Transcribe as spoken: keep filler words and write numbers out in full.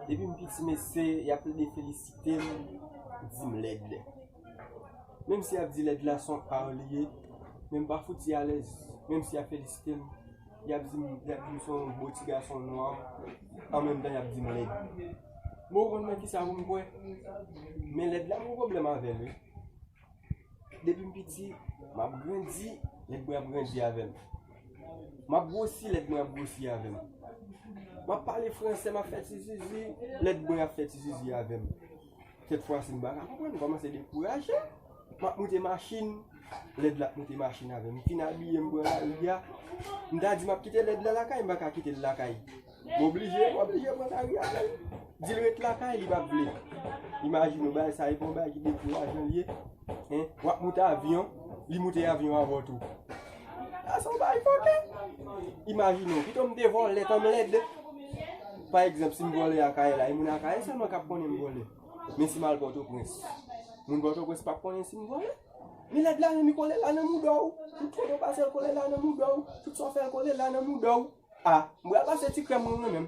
Depi m piti, mesye, y ap plede felisite m, di m lèd. Menm si y ap di lèd la se yon ar li ye, men m pa fouti alèz. Menm si y ap felisite m, y ap di m, y ap di m se yon bo ti gason nwa, an menm tan y ap di m lèd. Bon, ou konn nan kisa pou m kwè? Men lèd la, m gen pwoblèm avè l, wi. Depi m piti, m ap grandi, lèd mwen ap grandi avè m. M ap gwosi, lèd mwen ap gwosi avè m. M ap pale fransè, m ap fè ti zizi, lèd mwen ap fè ti zizi avè m. Kèk fwa, si m pa ka konprann, m kòmanse dekouraje. M ap moute machin, lèd la ap moute machin avè m. M fin abiye, m pran lari a. M ta di m ap kite lèd la lakay, m pa ka kite l lakay. M oblije, m oblije pran lari avè l. Di l ret lakay, li p ap vle. Imajine w, bagay sa, e pa yon bagay ki dekourajan li ye. Hein? W ap moute avyon, li moute avyon avè w tou. Sa se yon bagay fòkè. Imajine w, pito m te vòlè tan m lèd. Pa egzanp, si m vòlè Akayè la, e moun Akayè sèlman k ap konnen m vòlè. Men si m al Pòtoprens, moun Pòtoprens p ap konnen si m vòlè. Men lèd la, men li kole la nan mouda w. Tout foto pase l kole la nan mouda w. Tout sa w fè l kole la nan mouda w. Ah, m pral pase ti krèm mwen menm.